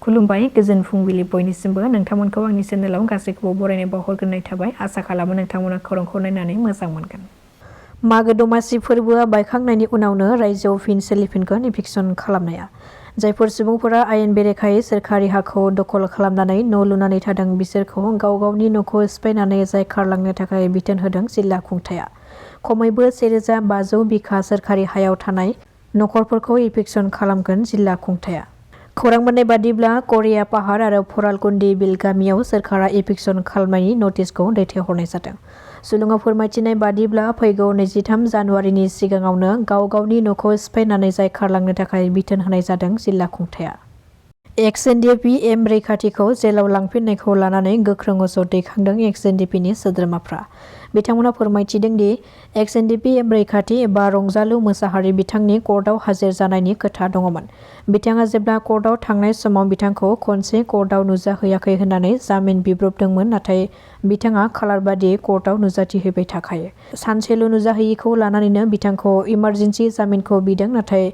खुलुमबाय गोजोन फुंबिलि बयनिसिमबो नोंथांमोनखौ आंनि चेनेलाव गासैखौबो बरायनाय बावहरग्रोनाय थाबाय आसा खालामो नोंथांमोना खौरांखौ नायनानै मोजां मोनगोन। मागो दमासि फोरबोआ बायखांनायनि उनावनो रायजोआव फिन सोलिफिनगोन इभिक्सन खालामनाया। जायफोर सुबुंफोरा आयेन बेरेखायै सोरखारि हाखौ दखल खालामनानै न' लुनानै थादों बिसोरखौ गाव गावनि न'खौ सिफायनानै जायखारलांनो थाखाय बिथोन होदों जिल्ला खुंथाया। खमैबो 1500 बिघा सोरखारि हायाव थानाय नखरफोरखौ इभिक्सन खालामगोन जिल्ला खुंथाया। खौरां मोननाय बादिब्ला करिया पाहार आरो फरालकुन्दी बिल गामियाव सोरखारा इभिक्सन खालामनायनि नटिसखौ दैथायहरनाय जादों। सुलुङाव फोरमायथिनाय बादिब्ला फैगौ 23 जानुवारिनि सिगाङावनो गाव गावनि न'खौ सिफायनानै जायखारलांनो थाखाय बिथोन होनाय जादों जिल्ला खुंथाया। एक्स एनडिपि एम रैखाथिखौ जेलाव लांफिननायखौ लानानै गोख्रों अजद दैखांदों एक्स एनडिपिनि सोद्रोमाफ्रा। बिथांमोना फोरमायथिदों दि एक्स एनडिपि एम रैखाथि एबा रंजालु मोसाहारि बिथांनि कर्टआव हाजिर जानायनि खोथा दङमोन। बिथाङा जेब्ला कर्टआव थांनाय समाव बिथांखौ खनसे कर्टआव नुजाहैयाखै होननानै जामिन बिब्रबदोंमोन, नाथाय बिथाङा खालार बादियै कर्टआव नुजाथिहैबाय थाखायो। सानसेल' नुजाहैयैखौ लानानैनो बिथांखौ इमारजेन्सि जामिनखौ बिदों, नाथाय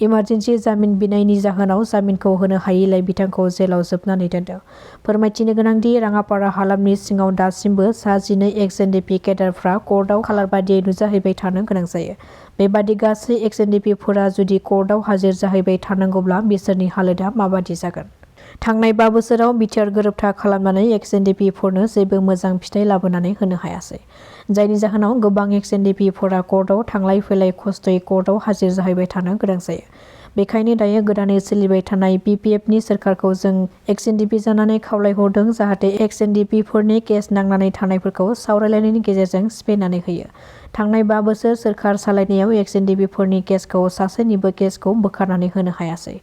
इमारजेन्सि जामिन बिनायनि जाहोनाव जामिनखौ होनो हायैलाय बिथांखौ जेलाव जोबनानै दोनदों। फोरमायथिनो गोनांदि राङापारा हालामनि सिङाव दासिमबो सा 12 एक्स एनडिपि केडारफ्रा कर्टआव खालार बादियै नुजाहैबाय थानो गोनां जायो। बेबादि गासै एक्स एनडिपिफोरा जुदि कर्टआव हाजिर जाहैबाय थानांगौब्ला बिसोरनि हालोदा माबादि जागोन? थांनाय 5 बोसोराव बिटिआर गोरोबथा खालामनानै एक्स एनडिपिफोरनो जेबो मोजां फिथाइ लाबोनानै होनो हायासै। जायनि जाहोनाव गोबां एक्स एनडिपिफोरा कर्टआव थांलाय फैलाय खस्थ'यै कर्टआव हाजिर जाहैबाय थानो गोनां जायो। बेखायनो दायो गोदानै सोलिबाय थानाय बिपिएफनि सोरखारखौ जों एक्स एनडिपि जानानै खावलायहरदों जाहाथे एक्स एनडिपिफोरनि केस नांनानै थानायफोरखौ सावरायलायनायनि गेजेरजों सिफायनानै होयो। थांनाय 5 बोसोर सोरखार सालायनायाव एक्स एनडिपिफोरनि केसखौ सासेनिबो केसखौ बोखारनानै होनो हायासै।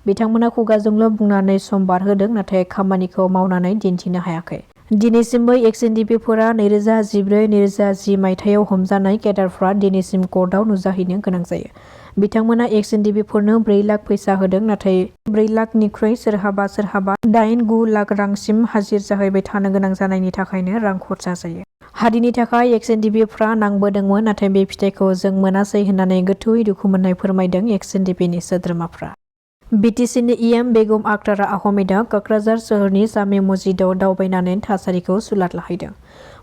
बिथांमोना खुगाजोंल' बुंनानै सम बारहोदों, नाथाय खामानिखौ मावनानै दिन्थिनो हायाखै। दिनैसिमबो एक्स एनडिपिफोरा 2014-2010 मायथाइयाव हमजानाय केडारफ्रा दिनैसिम कर्टआव नुजाहैनो गोनां जायो। बिथांमोना एक्स एनडिपिफोरनो 4 लाख फैसा होदों, नाथाय 4 लाखनिख्रुइ सोरहाबा 8-9 लाख रांसिम हाजिर जाहैबाय थानो गोनां जानायनि थाखायनो रां खरसा जायो। हारिनि थाखाय एक्स एनडिपिफ्रा नांबोदोंमोन, नाथाय बे फिथाइखौ जों मोनासै होननानै गोथौयै दुखु मोननाय फोरमायदों एक्स एनडिपिनि सोद्रोमाफ्रा। बिटिसिनि इएम बेगम आखतारा आहमेदा क'क्राझार सोहोरनि जामे मस्जिदाव दावबायनानै थासारिखौ सुलाद लाहैदों।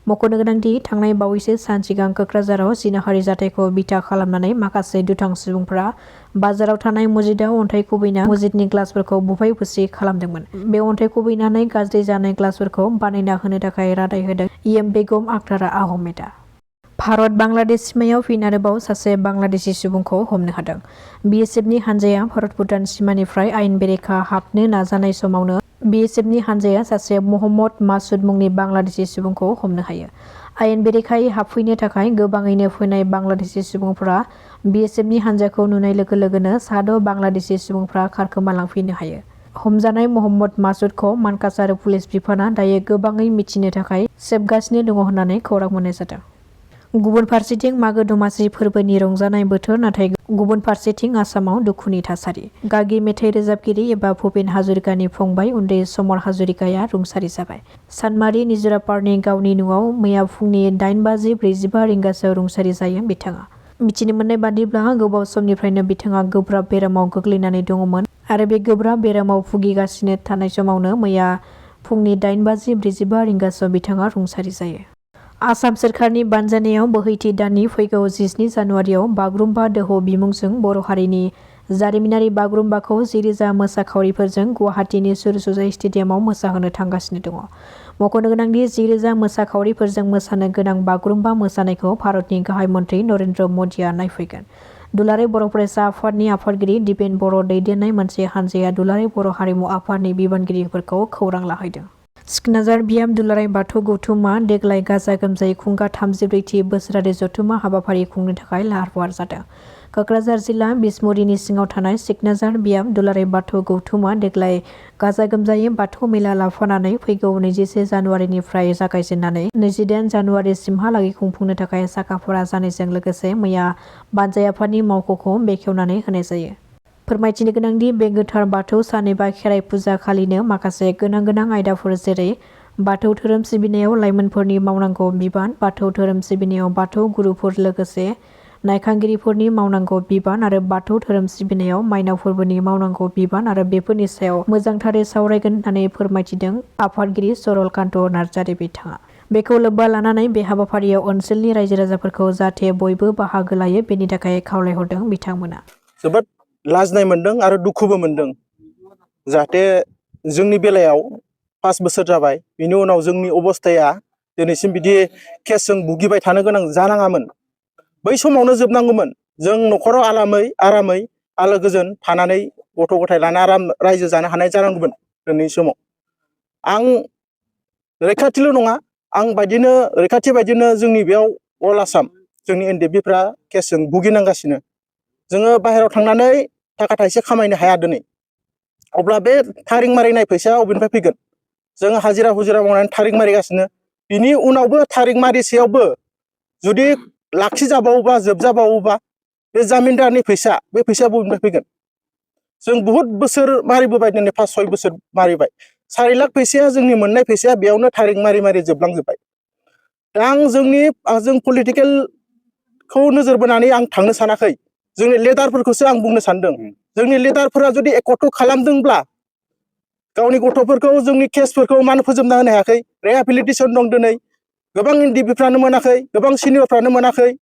मख'नो गोनांदि थांनाय बावैसो सान सिगां क'क्राझाराव जिनाहारि जाथायखौ बिथा खालामनानै माखासे दुथां सुबुंफोरा बाजाराव थानाय मस्जिदाव अन्थाइ खुबैना मस्जिदनि ग्लासफोरखौ बुफाय बुसि खालामदोंमोन। बे अन्थाइ खुबैनानै गाज्रि जानाय ग्लासफोरखौ बानायना होनो थाखाय रादाय होदों इएम बेगम आखतारा आहमेदा। भारत बांलादेश सिमायाव फिन आरोबाव सासे बांलादेशी सुबुंखौ हमनो हादों। बिएसएफनि हानजाया भारत भुटान सिमानिफ्राय आयेन बेरेखा हाबनो नाजानाय समावनो बिएसएफनि हानजाया सासे महम्मद मासुद मुंनि बांलादेशी सुबुंखौ हमनो हायो। आयेन बेरेखायै हाबफैनो थाखाय गोबाङैनो फैनाय बांलादेशी सुबुंफोरा बिएसएफनि हानजाखौ नुनाय लोगो लोगोनो साद' बांलादेशी सुबुंफोरा खारखोमालांफैनो हायो। हमजानाय महम्मद मासुदखौ मानकासार पुलिस बिफाना दायो गोबाङै मिथिनो थाखाय सेबगासिनो दङ होननानै खौरां मोननाय जादों। गुबुन फारसेथिं मागो दमासि फोरबोनि रंजानाय बोथोर, नाथाय गुबुन फारसेथिं आसामाव दुखुनि थासारि। गागि मेथाइ रोजाबगिरि एबा भुपेन हाजरिकानि फंबाय उन्दै समर हाजरिकाया रुंसारि जाबाय। सानमारि निजरापारनि गावनि न'आव मैया फुंनि 8:45 रिंगासोआव रुंसारि जायो बिथाङा। मिथिनो मोननाय बादिब्ला गोबाव समनिफ्रायनो बिथाङा गोब्राब बेरामाव गोग्लैनानै दङमोन आरो बे गोब्राब बेरामाव भुगिगासिनो थानाय समावनो मैया फुंनि 8:45 रिंगासोआव बिथाङा रुंसारि जायो। आसाम सोरखारनि बानजायनायाव बोहैथि दाननि फैगौ 17 जानुवारियाव बागुरुम्बा दोहौ बिमुंजों बर' हारिनि जारिमिनारि बागुरुम्बाखौ 10,000 मोसाखावरिफोरजों गुवाहाटीनि सुरसजाय स्टेडियामाव मोसाहोनो थांगासिनो दङ। मख'नो गोनांदि 10,000 मोसाखावरिफोरजों मोसानो गोनां बागुरुम्बा मोसानायखौ भारतनि गाहाय मन्थ्रि नरेन्द्र मदिआ नायफैगोन। दुलाराय बर' फरायसा आफादनि आफादगिरि दिपेन बर' दैदेननाय मोनसे हानजाया दुलाराय बर' हारिमु आफादनि बिबानगिरिफोरखौ खौरां लाहैदों। सिखनाजार बियाम दुलाराय बाथौ गौथुमा देग्लाय गाजा गोमजायै खुंगा 34थि बोसोरारि जथुम्मा हाबाफारि खुंनो थाखाय लाहार फाहार जादों। क'क्राझार जिल्ला बिसमुरिनि सिङाव थानाय सिखनाजार बियाम दुलाराय बाथौ गौथुमा देग्लाय गाजा गोमजायै बाथौ मेला लाफानानै फैगौ 21 जानुवारिनिफ्राय जागायजेननानै 28 जानुवारिसिमहालागै खुंफुंनो थाखाय साखाफारा जानायजों लोगोसे मैया बानजाय आफादनि मावख'खौ बेखेवनानै होनाय जायो। फोरमायथिनो गोनांदि बे गोथार बाथौ सान एबा खेराइ फुजा खालिनो माखासे गोनां आयदाफोर जेरै बाथौ धोरोम सिबिनायाव लाइमोनफोरनि मावनांगौ बिबान, बाथौ धोरोम सिबिनायाव बाथौ गुरुफोर लोगोसे नायखांगिरिफोरनि मावनांगौ बिबान आरो बाथौ धोरोम सिबिनायाव माइनाव फोरबोनि मावनांगौ बिबान आरो बेफोरनि सायाव मोजांथारै सावरायगोन होननानै फोरमायथिदों आफादगिरि सरलकान्त नार्जारि बिथाङा। बेखौ लोब्बा लानानै बे हाबाफारियाव ओनसोलनि रायजो राजाफोरखौ जाहाथे बयबो बाहागो लायो बेनि थाखाय खावलायहरदों बिथांमोना। जोबोद लाजिनाय मोनदों आरो दुखुबो मोनदों जाहाथे जोंनि बेलायाव 5 बोसोर जाबाय बिनि उनाव जोंनि अबस्थाया दिनैसिम बिदि केसजों भुगिबाय थानो गोनां जानाङामोन। बै समावनो जोबनांगौमोन। जों न'खराव आरामै आलो गोजोन थानानै गथ' गथाय लाना आराम रायजो जानो हानाय जानांगौमोन दिनैनि समाव। आं रैखाथिल' नङा आं बायदिनो रैखाथि बायदिनो जोंनि बेयाव अल आसाम जोंनि एनडिएफबिफ्रा केसजों भुगिनांगासिनो। जोङो बाहेरायाव थांनानै थाखा थाइसे खामायनो हाया दिनै। अब्ला बे थारिं मारिनाय फैसाया अबेनिफ्राय फैगोन? जोङो हाजिरा हुजिरा मावनानै थारिं मारिगासिनो। बिनि उनावबो थारिं मारिसेयावबो जुदि लाखिजाबावोबा जोबजाबावोबा बे जामिनदारनि फैसा बे फैसाया बबेनिफ्राय फैगोन? जों बुहुद बोसोर मारिबोबाय दिनै 5-6 बोसोर मारिबाय। 4 लाख फैसाया जोंनि मोननाय फैसाया बेयावनो थारिं मारि जोबलांजोब्बाय। दा जों पलिटिकेलखौ नोजोर बोनानै आं थांनो सानाखै। जोंनि लिडारफोरखौसो आं बुंनो सानदों। जोंनि लिडारफोरा जुदि एकट' खालामदोंब्ला गावनि गथ'फोरखौ जोंनि केसफोरखौ मानो फोजोबना होनो हायाखै? रिहेबिलिटेसन दं दिनै। गोबां एनडिएफबिफ्रानो मोनाखै, गोबां सिनियरफ्रानो मोनाखै।